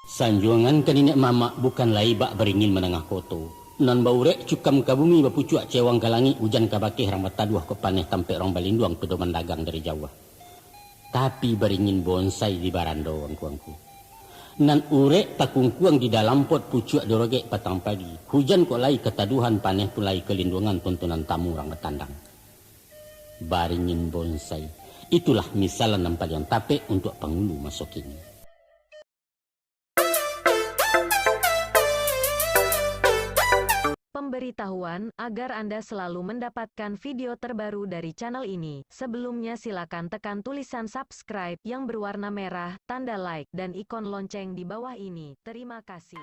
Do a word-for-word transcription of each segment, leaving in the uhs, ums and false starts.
Sanjuangan ka niniak mamak bukan lai bak baringin manangah koto. Nan baurek cukam ka bumi, bapucuak cewang ka langik, ujan ka bakeh rang bataduah kok paneh tampek rang balinduang pedoman dagang dari jauah. Tapi baringin bonsai di barando angku-angku. Nan urek takungkuang di dalam pot pucuak dorogek patang pagi. Hujan kok lai kataduhan paneh pun lai kalinduangan tontonan tamu rang batandang. Baringin bonsai. Itulah misalan nan paliang tapek untuak pangulu maso kini. Pemberitahuan, agar Anda selalu mendapatkan video terbaru dari channel ini, sebelumnya silakan tekan tulisan subscribe yang berwarna merah, tanda like, dan ikon lonceng di bawah ini. Terima kasih.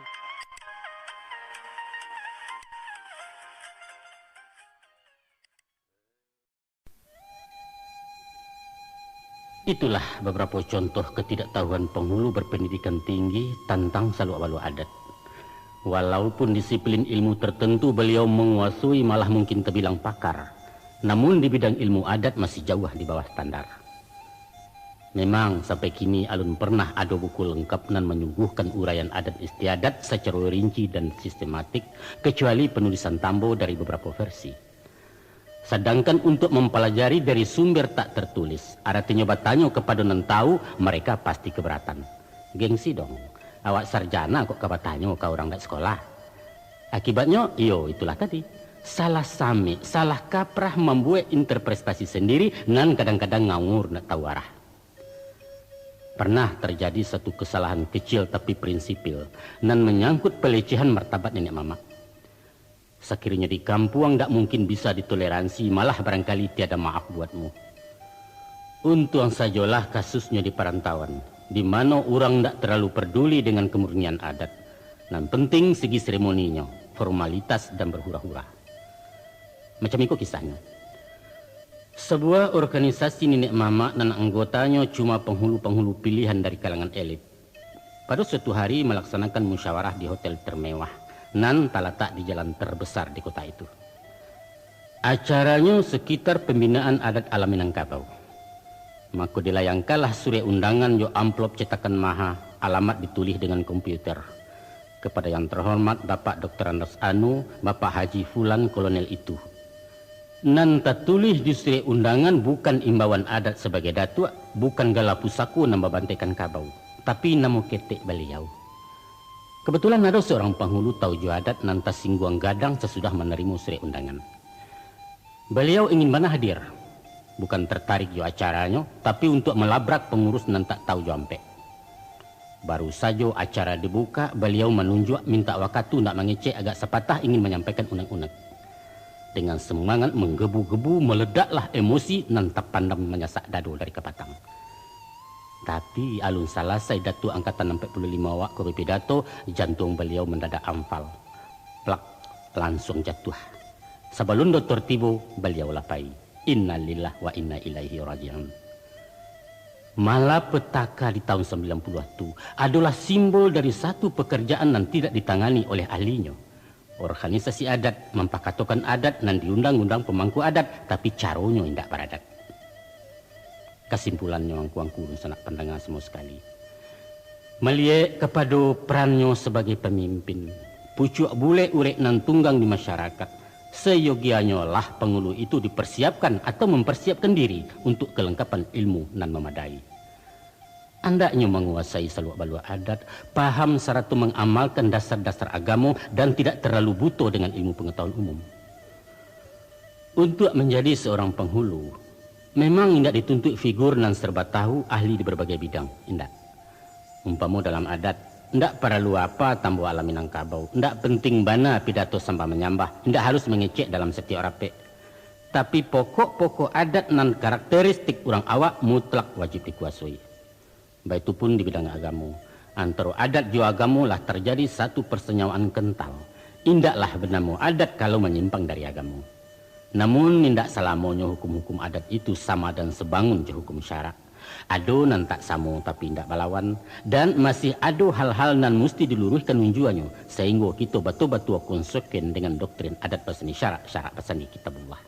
Itulah babarapo contoh katidaktahuan panghulu barpandidikan tinggi tantang saluak-baluak adat. Walaupun disiplin ilmu tartantu baliau manguasoi, malah mungkin tabilang pakar, namun di bidang ilmu adat masih jauah di bawah standar. Memang, sampai kini alun parnah ado buku langkap nan manyuguhkan uraian adat istiadat sacaro rinci dan sistematik, kacuali panulisan Tambo dari babarapo versi. Sadangkan untuak mampalajari dari sumber tak tartulis, aratinyo batanyo kapado nan tahu, mareka pasti kabaratan. Gengsi dong, awak sarjana kok ka batanyo ka urang dak sakolah. Akibatnyo, iyo itulah tadi, salah samik, salah kaprah mambuek interpretasi sandiri nan kadang-kadang ngawur ndak tahu arah. Parnah tarjadi satu kasalahan kecil tapi prinsipil, nan manyangkut palecehan martabat niniak mamak. Sakirinyo di kampuang dak mungkin bisa ditoleransi, malah barangkali tiada maaf buatmu. Untuang sajolah kasusnyo di parantauan, di mano urang dak talalu parduli dengan kamurnian adat. Nan penting segi seremoninyo, formalitas dan bahura-hura. Macam iko kisahnyo. Sabuah organisasi niniak mamak nan anggotanyo cuma panghulu-panghulu pilihan dari kalangan elit, pado suatu hari malaksanakan musyawarah di hotel termewah nan talatak di jalan terbesar di kota itu. Acaranyo sakitar pambinaan adat alam Minangkabau. Mako dilayangkanlah surek undangan jo amplop cetakan maha, alamat ditulih dengan komputer. Kepada yang terhormat Bapak Doktor Andas Anu, Bapak Haji Fulan Kolonel itu. Nan tatulih di surek undangan bukan imbauan adat sabagai datuak, bukan gala pusako nan babantaikan kabau, tapi namo ketek baliau. Kebetulan ado seorang panghulu tau jo adat nan tasingguang gadang sasudah manarimo surek undangan. Baliau ingin bana hadir, bukan tartarik jo acaranyo, tapi untuak malabrak pangurus nan tak tau jo ampek. Baru sajo acara dibukak, baliau manunjuak mintak wakatu nak mangecek agak sapatah ingin manyampaikan unek-unek. Dengan samangat manggebu-gebu, maledaklah emosi nan tapandam manyasak dado dari kapatang. Tapi, alun salasai Datuak Angkatan ampek puluah limo awak ko bapidato, jantuang baliau mandadak anfal. Plak, lansuang jatuah. Sabalun doktor tibo, baliau lah pai. Innalillah wa inna ilaihi raji'un. Malapetaka di tahun sambilan puluah tu adolah simbol dari satu pakarjaan nan tidak ditangani oleh ahlinyo. Organisasi adat mampakatokan adat nan di undang-undang pamangku adat, tapi caronyo indak baradat. Kasimpulannyo, angku-angku dunsanak pandanga samua sakali, maliek kapado parannyo sabagai pamimpin, pucuak bulek urek nan tunggang di masyarakat, sayogianyo lah pangulu itu diparsiapkan atau mamparsiapkan diri untuak kalangkapan ilmu nan mamadai. Andaknyo manguasai saluak-baluak adat, paham sarato mangamalkan dasar-dasar agamo, dan tidak tarlalu buto dengan ilmu pangatahuan umum. Untuak manjadi saurang panghulu, memang indak dituntuik figur nan sarba tahu, ahli di barbagai bidang, indak. Umpamo dalam adat, indak paralu apa tambo alam Minangkabau, indak penting bana pidato sambah manyambah, indak harus mangecek dalam satiok rapek. Tapi pokok-pokok adat nan karakteristik urang awak mutlak wajib dikuasoi. Baitu pun di bidang agamo. Antaro adat jo agamo lah tarjadi satu parsanyawaan kental. Indaklah banamo adat kalau manyimpang dari agamo. Namun, indak salamonyo hukum-hukum adat itu sama dan sabangun jo hukum syarak. Ado nan tak samo tapi indak balawan, dan masih ado hal-hal nan musti diluruihkan unjuanyo, sainggo kito batua-batua konsekuen dengan doktrin adat basandi syarak, syarak basandi Kitabullah.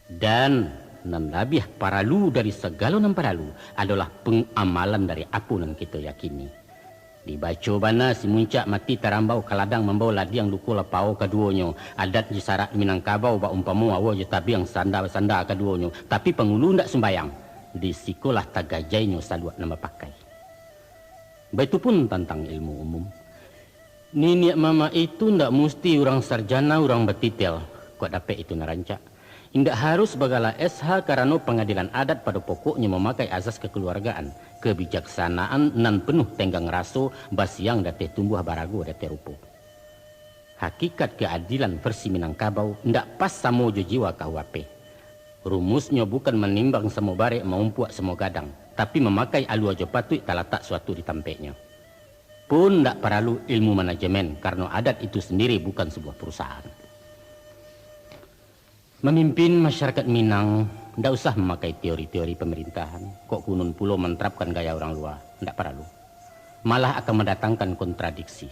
Dan nan labiah paralu dari sagalo nan paralu adolah pangamalan dari apo nan kito yakini. Dibaco bana si muncak mati tarambau, ka ladang mambao ladiang, luko lapao kaduonyo. Adat jo sarak Minangkabau baumpamo awo jo tabiang, sanda basanda kaduonyo. Tapi pangulu ndak sumbayang, di sikolah tagajainyo saluak nan bapakai. Baitu pun tantang ilmu umum. Niniak mamak itu ndak musti urang sarjana, urang batitel, kok dapek itu nan rancak. Indak harus bagala S H karano pangadilan adat pado pokoknyo mamakai azas kakaluargaan, kabijaksanaan nan penuh tenggang raso, basiang di ateh tumbuah, barago di ateh rupo. Hakikat kaadilan versi Minangkabau ndak pas samo jo jiwa K U H P. Rumusnyo bukan manimbang samo barek, maumpuak samo gadang, tapi mamakai alua jo patuik talatak suatu di tampeknyo. Pun ndak paralu ilmu manajemen, karano adat itu sendiri bukan sabuah perusahaan. Mamimpin masyarakat Minang, ndak usah mamakai teori-teori pamarintahan, kok kunun pulo manterapkan gaya urang lua, ndak paralu. Malah akan mandatangkan kontradiksi.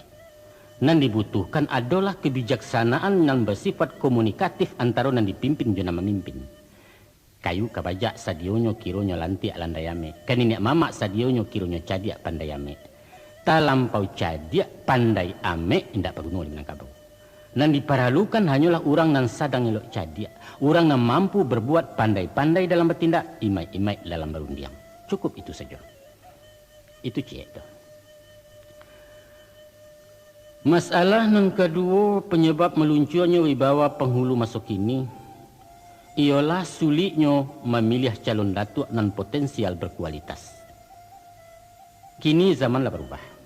Nan dibutuhkan adolah kabijaksanaan nan basifat komunikatif antaro nan dipimpin jo nan mamimpin. Kayu ka bajak sadionyo kironyo lantiak landai amek, ka niniak mamak sadionyo kironyo cadiak pandai amek. Talampau cadiak pandai amek indak baguno di Minangkabau. Nan diparalukan hanyolah urang nan sadang elok cadiak, urang nan mampu berbuat, pandai-pandai dalam batindak, imaik-imaik dalam barundiang. Cukup itu sajo. Itu ciek tu. Masalah nan kaduo, panyabab maluncuanyo wibawa panghulu maso kini, iyolah suliknyo mamiliah calon datuak nan potensial berkualitas. Kini zaman lah barubah.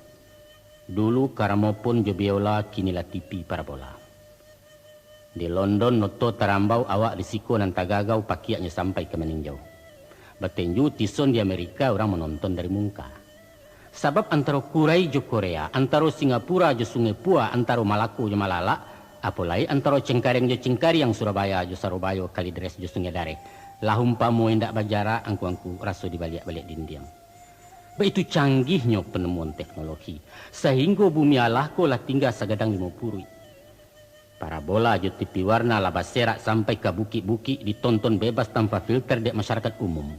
Dulu gramofon jo biola, kini lah T V parabola. Di London noto tarambau, awak di siko nan tagagau, pakiaknyo sampai ka maninjau. Batinju tison di Amerika, urang manonton dari mungka. Sabab antaro Kurai jo Korea, antaro Singapura jo Sungai Pua, antaro Malako jo Malalak, apo lai antaro Cengkareng jo Cengkariang, Surabaya jo Sarobayo, Kalideres jo Sungai Dareh, lah umpamo indak bajarak, angku-angku, raso dibaliak-baliak dindiang. Baitu canggihnyo panemuan teknologi, sahinggo bumi Allah ko lah tingga sagadang limo puruik. Parabola jo T V warna lah baserak sampai ka bukik-bukik, ditonton bebas tanpa filter dek masyarakat umum.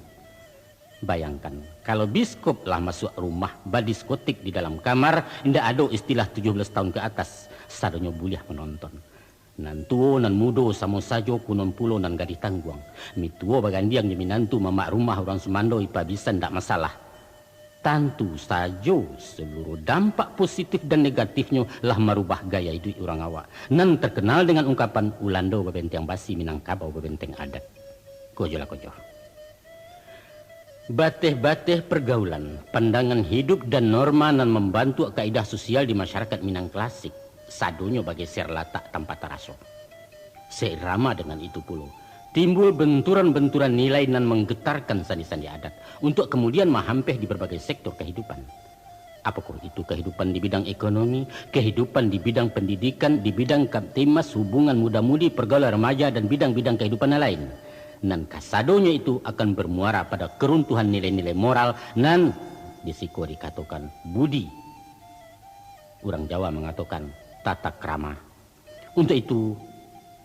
Bayangkan, kalau biskop lah masuak rumah, badiskotik di dalam kamar, indak ado istilah tujuh belas tahun ke atas, sadonyo buliah manonton. Nan tuo, nan mudo, samo sajo, kunun pulo nan gadih tangguang. Mituo bagandiang jo minantu, mamak rumah, urang sumando, ipa bisa, indak masalah. Tantu sajo, saluruh dampak positif dan negatifnyo lah marubah gaya iduik urang awak, nan terkenal dengan ungkapan, "Ulando babenteng basi, Minangkabau babenteng adat." Kojolah kojo. Bateh-bateh pergaulan, pandangan hidup, dan norma nan mambantuak kaidah sosial di masyarakat Minang klasik, sadonyo bageser latak tanpa taraso. Seirama dengan itu pulo, timbul benturan-benturan nilai nan manggetarkan sandi-sandi adat, untuak kamudian mahampeh di barbagai sektor kahidupan. Apokoh itu kahidupan di bidang ekonomi, kahidupan di bidang pandidikan, di bidang Kamtibmas, hubungan muda-mudi, pergaulan remaja, dan bidang-bidang kahidupan nan lain. Nan kasadonyo itu akan bermuara pada keruntuhan nilai-nilai moral nan di siko dikatokan budi. Urang Jawa mangatokan tata krama. Untuak itu,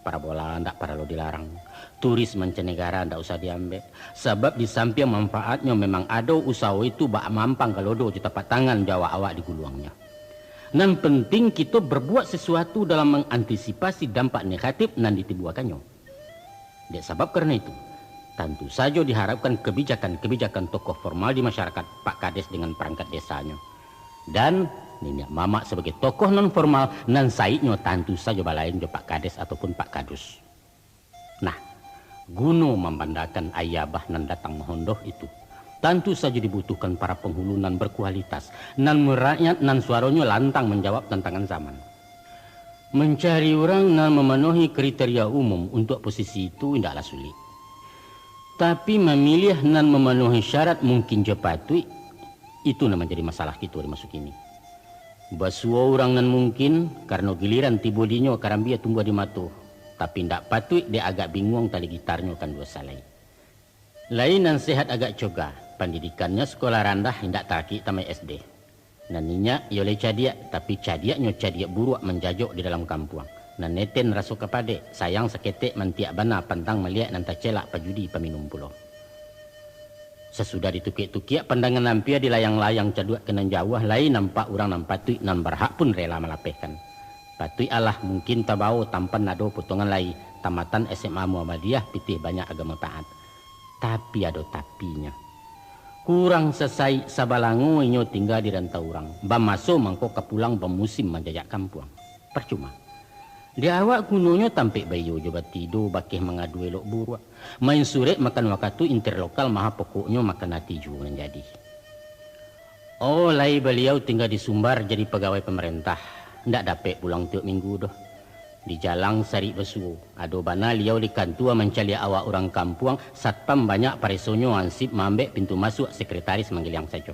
parabola ndak paralu dilarang. Turis mancanegara ndak usah diambek, sabab di sampiang manfaatnyo memang ado, usaho itu bak mampang kalodo jo tapak tangan jo awak-awak di guluangnyo. Nan penting, kito berbuat sesuatu dalam mangantisipasi dampak negatif nan ditibuakannyo. Dek sabab karano itu, tantu sajo diharapkan kabijakan-kabijakan tokoh formal di masyarakat, Pak Kades dengan perangkat desanyo. Dan niniak mamak sabagai tokoh non formal, nan saiknyo tantu sajo balain jo Pak Kades ataupun Pak Kadus. Nah, guno mambandakan aia bah nan datang mahondoh itu, tantu sajo dibutuhkan para panghulu nan berkualitas, nan merakyat, nan suaronyo lantang manjawab tantangan zaman. Mancari urang nan mamanuahi kriteria umum untuak posisi itu indaklah sulik. Tapi, mamiliah nan mamanuahi syarat mungkin jo patuik, itu nan manjadi masalah kito di maso kini. Basuo urang nan mungkin, karano giliran tibo dinyo karambia tumbuah di mato, tapi indak patuik dek agak binguang tali gitarnyo kan duo salai. Lai nan sehat agak coga, pandidikannyo sakolah randah, indak tarakik tamaik S D. Nan inyak iyo lai cadiak, tapi cadiaknyo cadiak buruak manjajok di dalam kampuang. Nan neten raso kapadek, sayang saketek mantiak bana, pantang maliek nan tacilak, pajudi paminum pulo. Sasudah ditukiak-tukiak, pandangan ampia dilayang-layang caduak ka nan jauah, lai nampak urang nan patuik, nan barhak pun rela malapehkan. Patuik alah, mungkin tabao tampan ado potongan lai, tamatan S M A Muhammadiyah, pitih banyak agamo taat. Tapi ado tapinyo. Kurang sasaik sabalango inyo tingga di rantau urang. Bamaso mangko ka pulang bamusim manjajak kampuang. Parcuma. Di awak gunonyo tampek baiyo jo batido, bakeh mangadu elok buruak. Main surek makan wakatu, interlokal maha pokoknyo makan ati juo nan jadi. Oh, lai baliau tingga di Sumbar jadi pagawai pamarentah. Ndak dapek pulang tiok minggu doh. Di jalang sarik basuo. Ado bana liau di kantua mancaliak awak urang kampuang, satpam banyak paresonyo ansip maambek pintu masuak, sekretaris manggiliang sajo.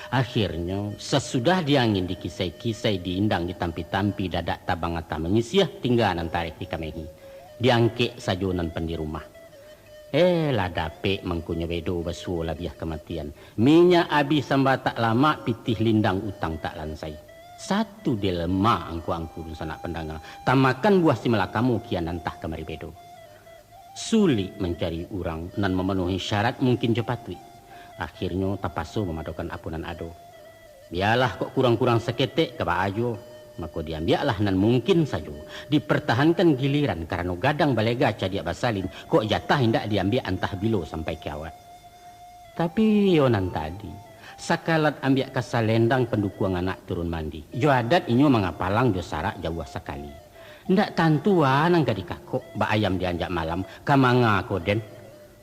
Akhirnyo, sasudah di angin dikisai-kisai, di indang ditampi-tampi, dadak tabang atah mangisiah, tingga nan tareh dikamehi. Diangkek sajo nan pandi rumah. Eh, lah dapek mangkonyo bedo basuo labiah kamatian. Minyak abih sambatak lamak, pitih lindang utang tak lansai. Satu dilema angku-angku dunsanak pandanga, tamakan buah si malakamo kian antah kamari bedo. Sulik mancari urang nan mamanuhi syarat mungkin jo patuik. Akhirnyo tapaso mamadokan apo nan ado. Bialah kok kurang-kurang saketek ka baa juo, mako diambiaklah nan mungkin sajo, dipartahankan giliran karano gadang balega cadiak basalin, kok jatah indak diambiak antah bilo sampai ka awak. Tapi iyo nan tadi, sakalat ambiak ka salendang pandukuang anak turun mandi. Jo adat inyo mangapalang jo sarak jauah sakali. Ndak tantu a nan ka dikakok, bak ayam dianjak malam, ka manga ko den?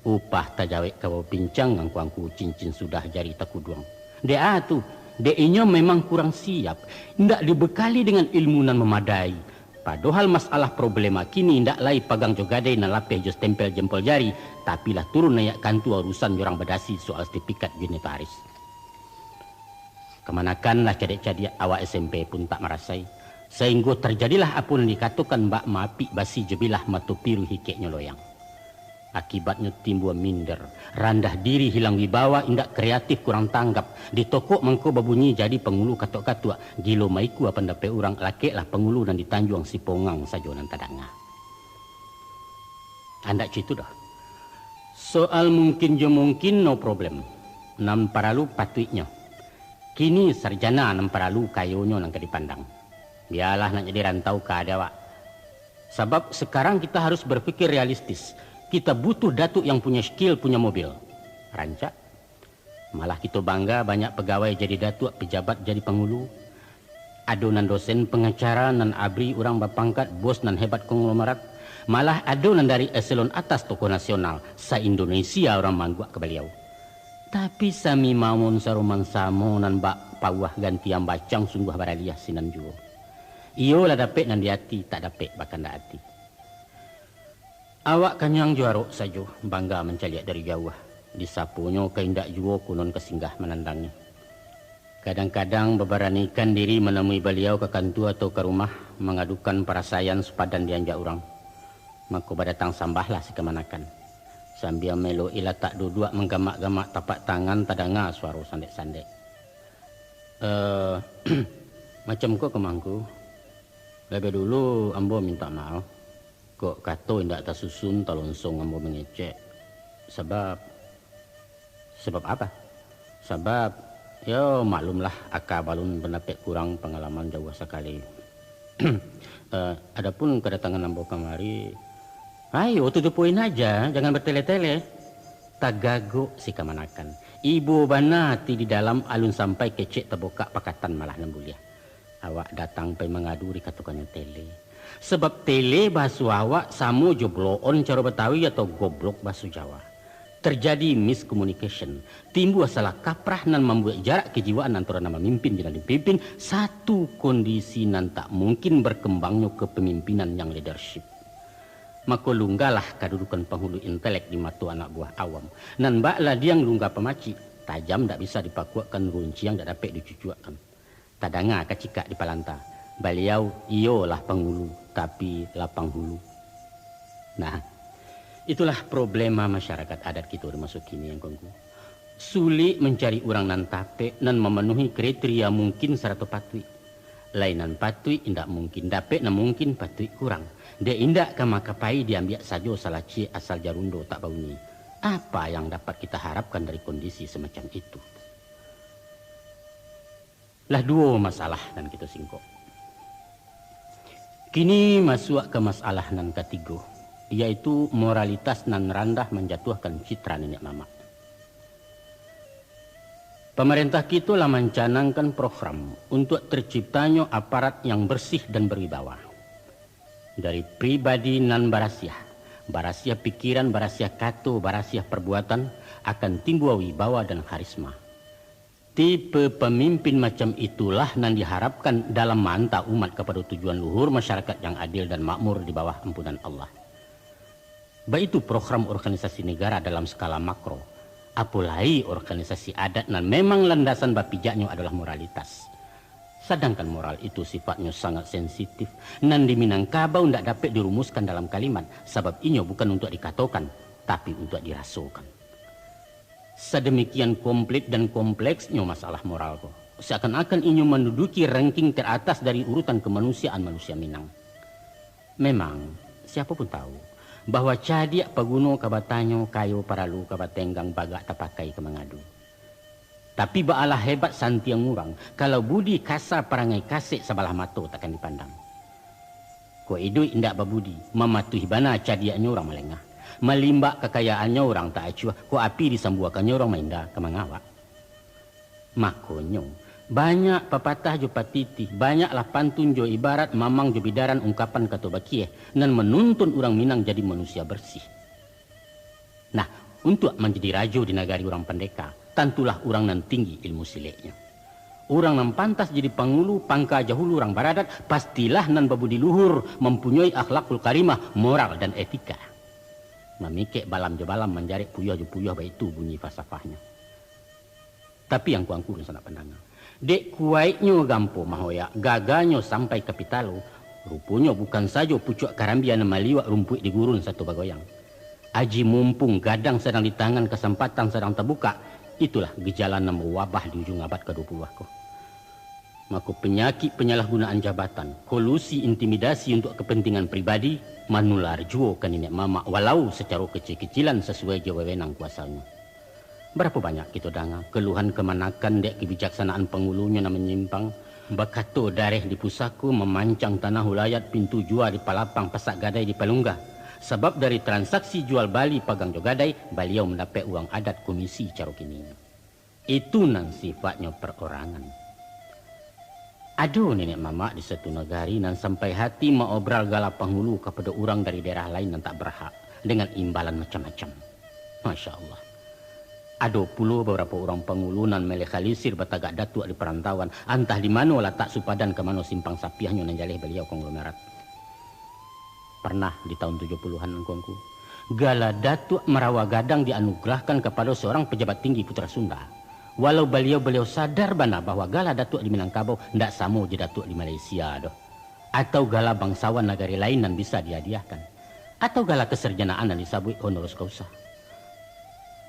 Upah tajawek ka bapincang, angku-angku cincin sudah jari takuduang. Dek a tu, dek inyo memang kurang siap, indak dibekali dengan ilmu nan mamadai. Padohal masalah problema kini indak lai pagang jo gadai nan lapeh jo stempel jempol jari, tapi lah turun naiak kantua urusan jo urang badasi soal sertifikat jo notaris. Kamanakan lah cadiak-cadiak, awak S M P pun tak marasai, sainggo tarjadilah apo nan dikatokan bak maapik basi jo bilah, mato piruih ikeknyo loyang. Akibatnyo timbua minder, randah diri, hilang wibawa, indak kreatif, kurang tanggap, ditokok mangko babunyi jadi pangulu katok-katuak, gilo maikua pandapek urang, lakeklah pangulu nan di Tanjuang Sipongang sajo nan tadanga. Andak co itu doh. Soal mungkin jo mungkin, no problem. Nan paralu patuiknyo. Kini sarjana nan paralu, kayonyo nan ka dipandang. Bialah nak jadi rantau ka ade awak. Sabab sekarang kita harus berpikir realistis. Kita butuh datuak yang punya skill, punya mobil. Rancak. Malah kito bangga, banyak pagawai jadi datuak, pejabat jadi pangulu. Ado nan dosen pengacara, nan abri urang bapangkat, bos nan hebat konglomerat. Malah ado nan dari eselon atas, tokoh nasional, sa-Indonesia urang maangguak ka baliau. Tapi sami mawon saroman samo, nan bak pauah gantian bacang, sungguah baraliah sinan juo. Iyo lah dapek nan di ati, tak dapek bakandak ati. Awak kanyang jo arok sajo, bangga mancaliak dari jauah. Disaponyo ka indak juo, konon ka singgah manandangi. Kadang-kadang babaranikan diri manamui baliau ka kantua atau ka rumah, mangadukan parasaian sapadan dianjak urang. Mako badatang sambahlah si kamanakan. Sambia maelok-i latak duduak, manggamak-gamak tapak tangan, tadanga suaro sandek-sandek. Eh, macam ko kamangku. Labiah dulu ambo mintak maaf. Kok kato indak tasusun, talonsong ambo mangecek. Sabab, sabab apa? Sabab, yo maklumlah, aka balun, pandapek kurang, pangalaman jauah sakali. Eh, adapun kadatangan ambo kamari, ayo to the point aja, jangan bertele-tele. Tagagok si kamanakan. Ibo bana ati di dalam, alun sampai kecek tabokak pakatan malah nan buliah. Awak datang pai mangadu, dikatokannyo tele. Sabab tele bahaso awak samo jo blow on caro Batawi atau goblok bahaso Jawa. Terjadi miscommunication, timbua salah kaprah nan mambuek jarak kejiwaan antara nan mamimpin jo nan dipimpin, satu kondisi nan tak mungkin berkembangnyo kepemimpinan yang leadership. Mako lunggalah kadudukan panghulu intelek di mato anak buah awam, nan bak ladiang lungga pamacik, tajam dak bisa dipakuakkan, runciang dak dapek dicucuakkan. Tadanga kacikak di palanta. Baliau iyo lah pangulu, tapi lapang hulu. Nah, itulah problema masyarakat adat kito di maso kini, angku-angku. Sulik mancari urang nan tapek, nan mamanuhi kriteria mungkin sarato patuik. Lai nan patuik indak mungkin dapek, nan mungkin patuik kurang. Dek indak ka makapai diambiak sajo, salah ciek asal jarundo tak baunyi. Apa yang dapat kita harapkan dari kondisi semacam itu? Lah duo masalah nan kito singkok. Kini masuak ka masalah nan katigo, yaitu moralitas nan randah manjatuahkan citra niniak mamak. Pamarentah kito lah mancanangkan program untuak terciptanyo aparat yang bersih dan berwibawa. Dari pribadi nan barasiah, barasiah pikiran, barasiah kato, barasiah parbuatan, akan timbua wibawa dan karisma. Tipe pamimpin macam itulah nan diharapkan dalam maanta umat kapado tujuan luhur masyarakat yang adil dan makmur di bawah ampunan Allah. Baitu program organisasi negara dalam skala makro, apo lai organisasi adat nan memang landasan bapijaknyo adalah moralitas. Sadangkan moral itu sifatnyo sangat sensitif, nan di Minangkabau ndak dapek dirumuskan dalam kalimat, sabab inyo bukan untuak dikatokan, tapi untuak dirasokan. Sadamikian komplit dan kompleksnyo masalah moral ko, seakan-akan inyo manduduki ranking teratas dari urutan kamanusiaan manusia Minang. Memang, siapo pun tahu, bahwa cadiak paguno ka batanyo, kayo paralu ka batenggang, bagak tapakai ka mangadu. Tapi baalah hebat santiang urang, kalau budi kasa parangai kasek sabalah mato takkan dipandang. Kok iduik indak babudi, mamatuih bana cadiaknyo urang malengah. Malimbak kakayaannyo urang tak acuah, kok api disambuakannyo urang mainda ka mangawak. Makonyo, banyak papatah jo patitih, banyaklah pantun jo ibarat, mamang jo bidaran ungkapan kato bakieh, nan manuntun urang Minang jadi manusia bersih. Nah, untuak manjadi rajo di nagari urang pandeka, tantulah urang nan tinggi ilmu sileknyo. Urang nan pantas jadi pangulu, pangka jahulu urang baradat, pastilah nan babudi luhur, mampunyoi akhlakul karimah, moral, dan etika. Mamikek balam jo balam, manjarek puyuah jo puyuah, baitu bunyi falsafahnyo. Tapi angku-angku dunsanak pandanga, dek kuwaiknyo gampo mahoyak, gaganyo sampai ka pitalo, ruponyo bukan sajo pucuak karambia nan maliuak, rumpuik di gurun sato bagoyang. Aji mumpung gadang sadang di tangan, kasampatan sadang tabukak, itulah gejala nan bawabah di ujuang abad ka dua puluah ko. Mako, panyakik panyalahgunaan jabatan, kolusi, intimidasi untuak kapantingan pribadi, manular juo ka niniak mamak, walau sacaro kecil-kecilan sasuai jo wewenang kuasanyo. Barapo banyak kito danga kaluhan kamanakan dek kabijaksanaan pangulunyo nan manyimpang, bakato dareh di pusako, mamancang tanah ulayat, pintu jua dipalapang, pasak gadai dipalunggah. Sabab dari transaksi jual bali pagang jo gadai, baliau mandapek uang adat komisi caro kininyo. Itu nan sifatnyo perorangan. Ado niniak mamak di satu nagari nan sampai hati maobral gala pangulu kapado urang dari daerah lain nan tak barhak, dengan imbalan macam-macam. Masya Allah. Ado pulo babarapo urang pangulu nan melekalisir batagak datuak di parantauan, antah di mano latak supadan, ka mano simpang sapiahnyo nan jaleh baliau konglomerat. Parnah di taun tujuah puluahan, angku-angku, gala Datuak Marawa Gadang dianugerahkan kapado saurang pajabat tinggi Putra Sunda. Walau baliau-baliau sadar bana bahwa gala Datuak di Minangkabau ndak samo jo Datuak di Malaysia doh, atau gala bangsawan nagari lain nan bisa diadiahkan, atau gala kasarjanaan nan disabuik honoris causa.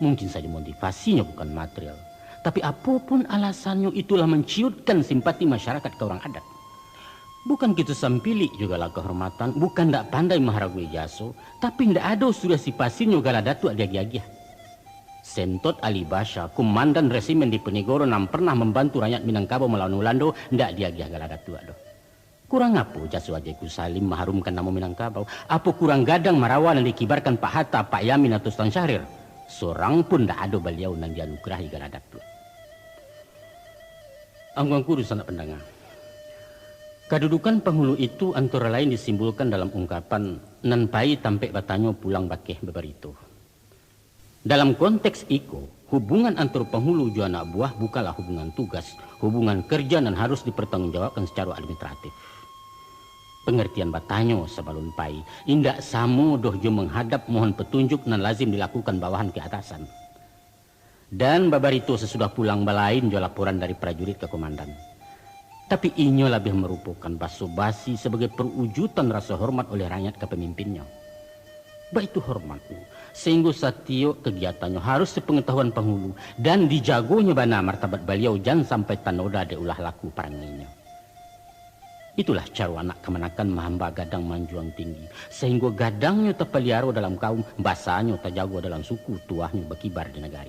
Mungkin sajo motivasinyo bukan material, tapi apo pun alasannyo, itulah manciutkan simpati masyarakat ka urang adat. Bukan kito sampilik jo gala kahormatan, bukan ndak pandai maharagoi jaso, tapi ndak ado suriah sipasinyo gala Datuak diagiah-agiah. Sentot Ali Basha, kumandan resimen di Ponegoro nan parnah mambantu rakyat Minangkabau malawan Ulando, ndak diagiah gala Datuak doh. Kurang apo jaso Ajai Ku Salim maharumkan namo Minangkabau? Apo kurang gadang Marawa nan dikibarkan Pak Hatta, Pak Yamin, atau Sutan Syahrir? Sorang pun ndak ado baliau nan dianugerahi gala Datuak. Angku-angku dunsanak pandanga, kadudukan pangulu itu antara lain disimbolkan dalam ungkapan, "Nan pai tampek batanyo, pulang bakeh babarito." Dalam konteks iko, hubungan antaro pangulu jo anak buah bukanlah hubungan tugas, hubungan kerja nan harus dipertanggungjawabkan sacaro administratif. Pengertian batanyo sabalun pai, indak samo doh jo manghadap mohon patunjuk nan lazim dilakukan bawahan ka atasan. Dan babarito sasudah pulang balain jo laporan dari prajurit ka komandan. Tapi inyo labiah marupokan baso-basi sabagai parujutan raso hormat oleh rakyat ka pamimpinnyo. Baitu hormatnyo, sainggo satiok kagiatannyo harus sapangatahuan pangulu, dan dijagonyo bana martabat baliau, jan sampai tanoda dek ulah laku parangainyo. Itulah caro anak kamanakan mahamba gadang manjuang tinggi, sahinggo gadangnyo tapaliaro dalam kaum, basanyo tajago dalam suku, tuahnyo bakibar di nagari.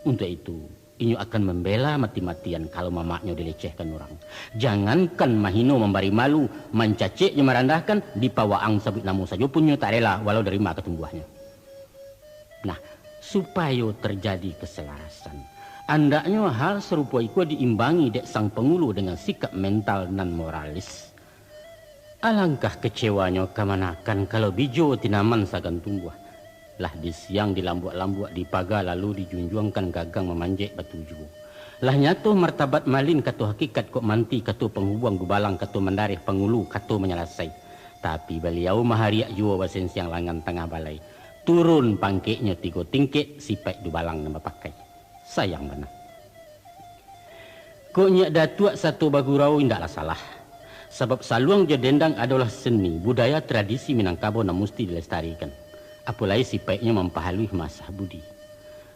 Untuak itu, inyo akan mambela mati-matian kalau mamaknyo dilecehkan urang. Jangankan mahino mambari malu, mancacek jo marandahkan, dipawaang sabuik namo sajo pun inyo tak rela, walau dari ma katumbuahnyo. Nah, supayo tarjadi kasalarasan, andaknyo hal sarupo iko diimbangi dek sang pangulu dengan sikap mental nan moralis. Alangkah kacewanyo kamanakan kalau bijo tinaman sagan tumbuah, lah disiang dilambuak-lambuak, dipaga lalu dijunjuangkan gagang mamanjek batu juo. Lah nyato martabat malin kato hakikat kok manti kato panghubuang dubalang kato mandareh pangulu kato manyalasai. Tapi baliau mahariak juo basensiang langan tangah balai. Turun pangkeknyo tigo tingkek, sipaik dubalang nan bapakai. Sayang bana. Kok nyiak datuak sato bagurau indaklah salah. Sabab saluang jo dendang adolah seni, budaya, tradisi Minangkabau nan musti dilestarikan. Apo lai sipaiknyo mampahaluih maasah budi.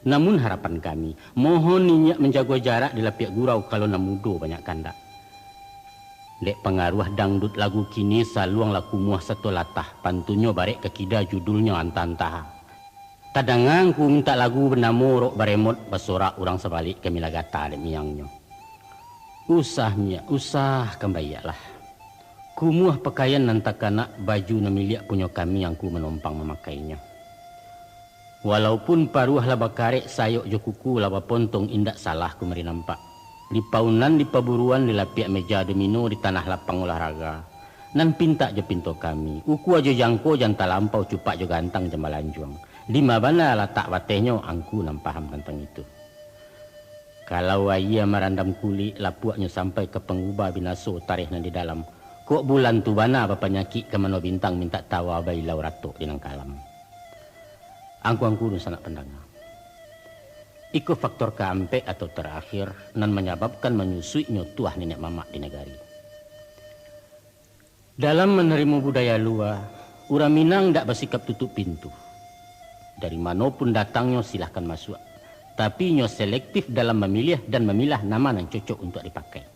Namun harapan kami, mohon inyiak manjago jarak di lapiak gurau kalau nan mudo banyak kandak. Dek pangaruah dangdut lagu kini saluang lah kumuah sato latah, pantunnyo barek ka kida judulnyo antah-antah. Tadanga angku mintak lagu banamo Rok Baremot basorak urang sabalik kami lah gata dek miangnyo. Usah nyiak, usah kambaiaklah. Kumuah pakaian nan takanak, baju nan miliak punyo kami angku manompang mamakainyo. Walaupun paruah lah bakarek, sayok jo kuku lah bapontong, indak salah kumari nampak. Di paunan, di paburuan, di lapiak meja domino, di tanah lapang olahraga. Nan pintak jo pinto kami, ukua jo jangko jan talampau cupak jo gantang jan balanjuang. Di ma bana latak batehnyo, angku nan paham tantang itu. Kalau aia marandam kulik, lapuaknyo sampai ka panguba binaso tareh nan di dalam. Kok bulan tu bana bapanyakik ka mano bintang mintak tawa bailau ratok di nan kalam. Angku-angku dunsanak pandanga. Iko faktor kaampek atau tarakhir nan manyababkan manyusuiknyo tuah niniak mamak di nagari. Dalam manarimo budaya lua, urang Minang indak basikap tutup pintu. Dari mano pun datangnyo, silahkan masuak. Tapi inyo selektif dalam mamiliah dan mamilah nama nan cocok untuak dipakai.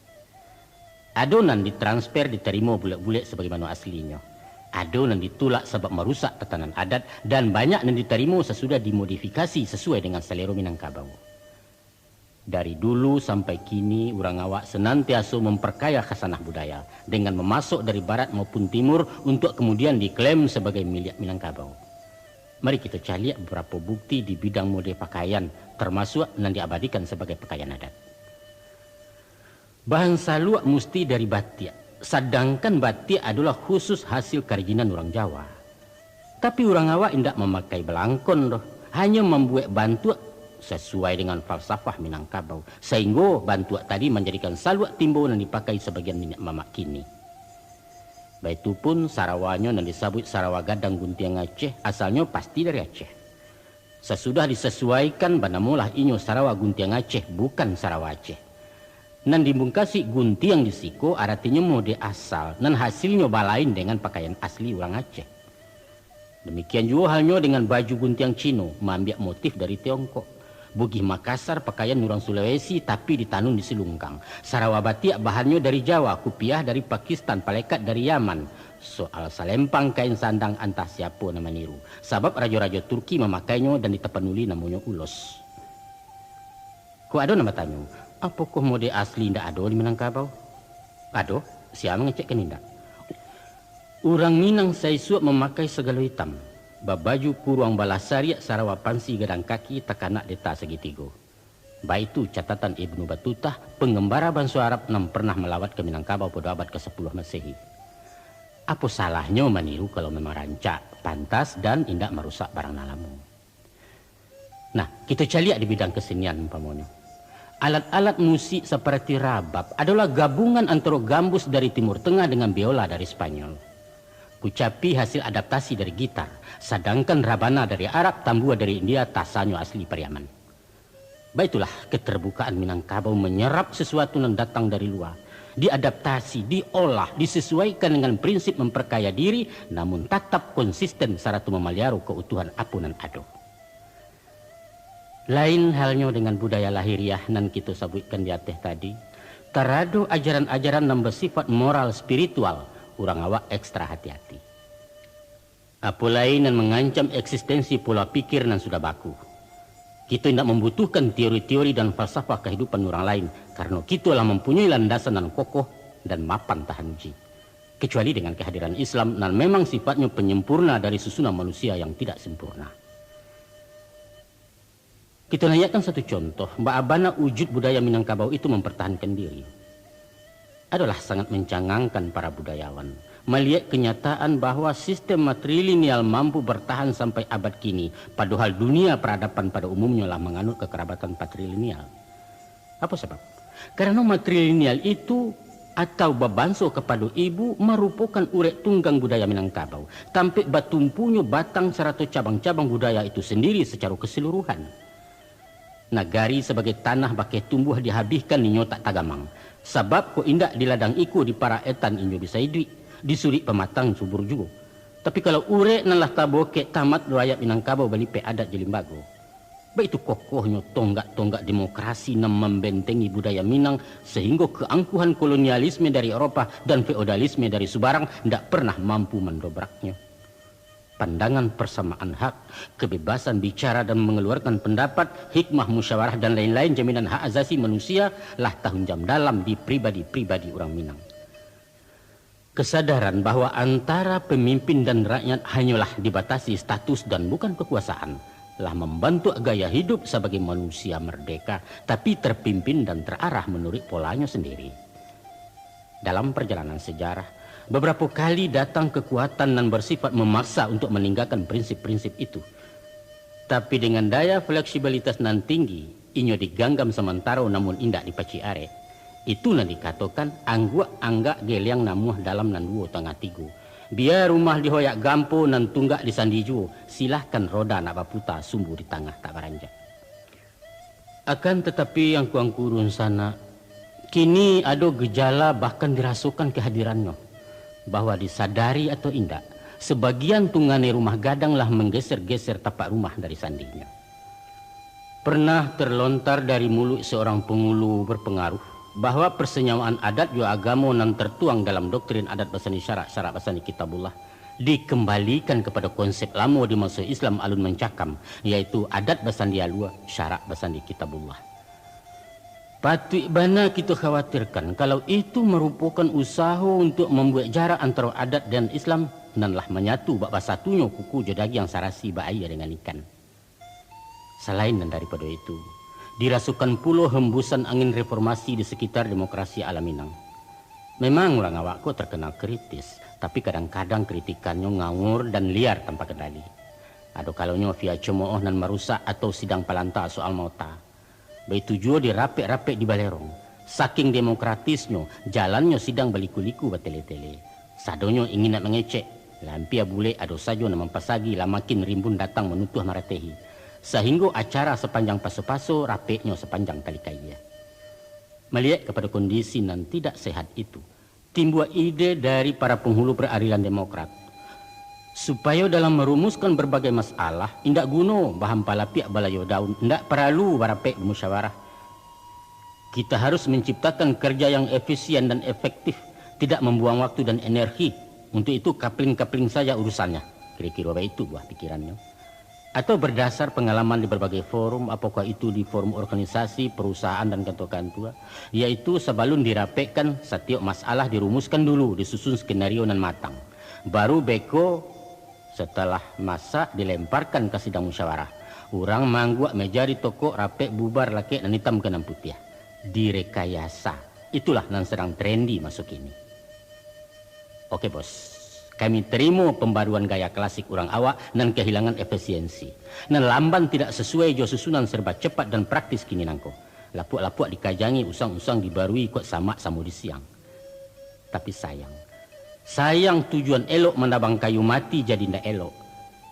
Ado nan ditransfer ditarimo bulek-bulek sabagaimano aslinyo. Ado nan ditulak sabab marusak tatanan adat, dan banyak nan ditarimo sasudah dimodifikasi sasuai dengan salero Minangkabau. Dari dulu sampai kini, urang awak sanantiaso mamparkaya khasanah budaya, dengan mamasok dari barat maupun timur, untuak kamudian diklaim sabagai miliak Minangkabau. Mari kito caliak babarapo bukti di bidang mode pakaian, tarmasuak nan diabadikan sabagai pakaian adat. Bahan saluak musti dari batiak, sadangkan batiak adolah khusus hasil karajinan urang Jawa. Tapi urang awak indak mamakai balangkon doh, hanyo mambuek bantuak sasuai dengan falsafah Minangkabau, sainggo bantuak tadi manjadikan saluak timbo nan dipakai sabagian niniak mamak kini. Baitu pun sarawanyo nan disabuik sarawa gadang guntiang Aceh, asalnyo pasti dari Aceh. Sasudah disasuaikan, banamolah inyo sarawa guntiang Aceh, bukan sarawa Aceh. Nan dimungkasi guntiang di siko aratinyo mode asal, nan hasilnyo balain dengan pakaian asli urang Aceh. Damikian juo halnyo dengan baju guntiang Cino, maambiak motif dari Tiongkok. Bugih Makassar, pakaian urang Sulawesi, tapi ditanun di Silungkang. Sarawa batiak bahannyo dari Jawa, kupiah dari Pakistan, palekat dari Yaman. Soal salempang kain sandang, antah siapo nan maniru. Sabab rajo-rajo Turki mamakainyo dan di Tapanuli namonyo ulos. Kok ado nan batanyo, apokoh mode asli indak ado di Minangkabau? Ado, sia mangecekkan indak? Urang Minang saisuak mamakai sagalo itam, babaju kuruang balah sariak sarawa pansi gadang kaki takanak deta sagitigo. Baitu catatan Ibnu Batutah, pangambara banso Arab nan parnah malawat ka Minangkabau pado abad kasapuluah Masehi. Apo salahnyo maniru kalau memang rancak, pantas, dan indak marusak barang nan lamo? Nah, kito caliak di bidang kesenian umpamonyo. Alat-alat musik saparati rabab adolah gabungan antaro gambus dari Timur Tengah dengan biola dari Spanyol. Kucapi hasil adaptasi dari gitar, sadangkan rabana dari Arab, tambua dari India, tasanyo asli Pariaman. Baitulah keterbukaan Minangkabau manyerap sasuatu nan datang dari lua, diadaptasi, diolah, disesuaikan dengan prinsip mamparkaya diri, namun tatap konsisten sarato mamaliaro keutuhan apo nan ado. Lain halnyo dengan budaya lahiriah nan kito sabuikkan di ateh tadi, Tarado ajaran-ajaran nan basifat moral spiritual, urang awak ekstra hati-hati. Apo lai nan mangancam eksistensi pola pikir nan sudah baku. Kito indak mambutuhkan teori-teori dan falsafah kahidupan urang lain, karano kito lah mampunyoi landasan nan kokoh dan mapan tahan uji. Kecuali dengan kehadiran Islam nan memang sifatnyo penyempurna dari susunan manusia yang tidak sempurna. Kito naiakkan satu contoh, baa bana ujuik budaya Minangkabau itu mampartahankan diri. Adolah sangat mancangangkan para budayawan, maliek kanyataan bahwa sistem matrilineal mampu bartahan sampai abad kini, padohal dunia paradapan pada umumnyo lah manganut kakarabatan patrilineal. Apo sabab? Karano matrilineal itu, atau babanso kapado ibu, marupokan urek tunggang budaya Minangkabau, tampek batumpunyo batang sarato cabang-cabang budaya itu sandiri sacaro kasaluruhan. Nagari sabagai tanah bakeh tumbuah dihabihkan inyo tak tagamang, sabab kok indak di ladang iko diparak etan inyo bisa iduik, di surik pamatang subur juo. Tapi kalau urek nan lah tabokek tamat rayat Minangkabau balipek adat jo limbago. Baitu kokohnyo tonggak-tonggak demokrasi nan mambentengi budaya Minang, sahinggo kaangkuhan kolonialisme dari Eropa dan feodalisme dari subarang ndak pernah mampu mandobraknyo. Pandangan persamaan hak, kebebasan bicara dan mangaluarkan pandapat, hikmah musyawarah dan lain-lain jaminan hak asasi manusia lah tahunjam dalam di pribadi-pribadi urang Minang. Kesadaran bahwa antara pemimpin dan rakyat hanyolah dibatasi status dan bukan kekuasaan, lah mambantuk gaya hidup sabagai manusia merdeka, tapi terpimpin dan terarah manuruik polanyo sendiri. Dalam perjalanan sejarah, babarapo kali datang kekuatan nan bersifat memaksa untuk maninggakan prinsip-prinsip itu. Tapi dengan daya fleksibilitas nan tinggi, inyo diganggam samantaro namun indak dipacik arek. Itu nan dikatokan, angguak anggak geliang namuah dalam nan duo tangah tigo. Bia rumah dihoyak gampo nan tunggak disandi juo, silahkan roda nak baputa, sumbu di tangah tak baranjak. Akan tatapi, angku-angku dunsanak, kini ado gejala bahkan dirasokan kehadirannyo, bahwa disadari atau indak, sabagian tungganai rumah gadang lah manggeser-geser tapak rumah dari sandinyo. Pernah terlontar dari muluik seorang pangulu berpengaruh, bahwa persenyawaan adat jo agamo nan tertuang dalam doktrin adat basandi syarak, syarak basandi Kitabullah, dikembalikan kepada konsep lamo di maso Islam alun mancakam, yaitu adat basandi alua, syarak basandi Kitabullah. Patuik bana kito khawatirkan, kalau itu marupokan usaho untuak mambuek jarak antaro adat dan Islam, nan lah manyatu bak basatunyo kuku jo dagiang, sarasi bak aia dengan ikan. Salain nan daripado itu, dirasokan pulo hembusan angin reformasi di sekitar demokrasi ala Minang. Memang urang awak ko terkenal kritis, tapi kadang-kadang kritikannyo ngawur dan liar tanpa kendali. Ado kalonyo via cemooh nan marusak atau sidang palanta soal mota. Baitu juo di rapek-rapek di Balerong. Saking demokratisnyo, jalannyo sidang baliku-liku batele-tele. Sadonyo ingin nak mangecek, lampia bulek ado sajo nan mampasagi, lah makin rimbun datang manutuah maratehi. Sahinggo acara sapanjang paso-paso, rapeknyo sapanjang tali kaia. Maliek kapado kondisi nan tidak sehat itu, timbua ide dari para penghulu peradilan demokrat, supayo dalam merumuskan berbagai masalah, indak guno bahampa lapiak balayo daun, indak paralu barapek bamusyawarah. Kita harus menciptakan kerja yang efisien dan efektif, tidak membuang waktu dan energi. Untuk itu, kapling-kapling saja urusannyo. Kira-kira baitu buah pikirannyo. Atau berdasar pengalaman di berbagai forum, apakah itu di forum organisasi, perusahaan, dan kantua-kantua, yaitu sabalun dirapekkan, satiok masalah dirumuskan dulu, disusun skenario nan matang. Baru beko, setelah masak, dilemparkan ka sidang musyawarah. Urang maangguak meja ditokok, rapek bubar, lakek nan itam ka nan putiah. Direkayasa. Itulah nan sadang trendi maso kini. Oke, Bos. Kami tarimo pambaruan gaya klasik urang awak nan kahilangan efisiensi. Nan lamban tidak sasuai jo susunan serba cepat dan praktis kini nangko. Lapuak-lapuak dikajangi, usang-usang dibarui, kok samak samo di siang. Tapi sayang. Sayang tujuan elok manabang kayu mati jadi indak elok.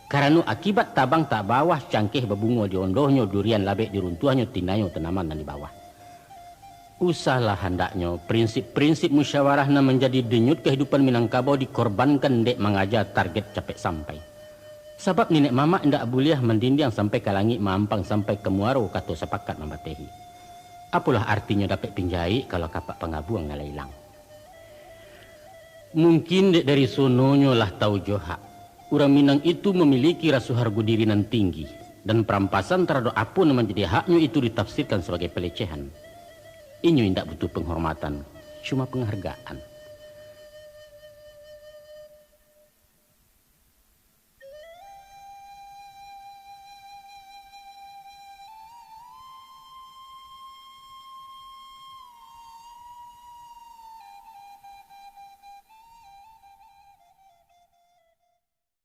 Karano akibat tabang tak bawah, cangkeh babungo di ondohnyo, durian labek di runtuahnyo, tinayo tanaman nan di bawah. Usahlah handaknyo prinsip-prinsip musyawarah nan manjadi denyut kahidupan Minangkabau dikorbankan dek mangaja target capek sampai. Sabab niniak mamak indak buliah mandindiang sampai ka langik, maampang sampai ka muaro, kato sapakat mambatehi. Apolah artinyo dapek pinjaik, kalau kapak pangabuang nan lah ilang? Mungkin dek dari sononyo lah tau jo hak. Urang Minang itu mamiliki raso hargo diri nan tinggi, dan parampasan taradok apo nan manjadi haknyo itu ditafsirkan sabagai palecehan. Inyo indak butuh panghormatan, cuma panghargaan.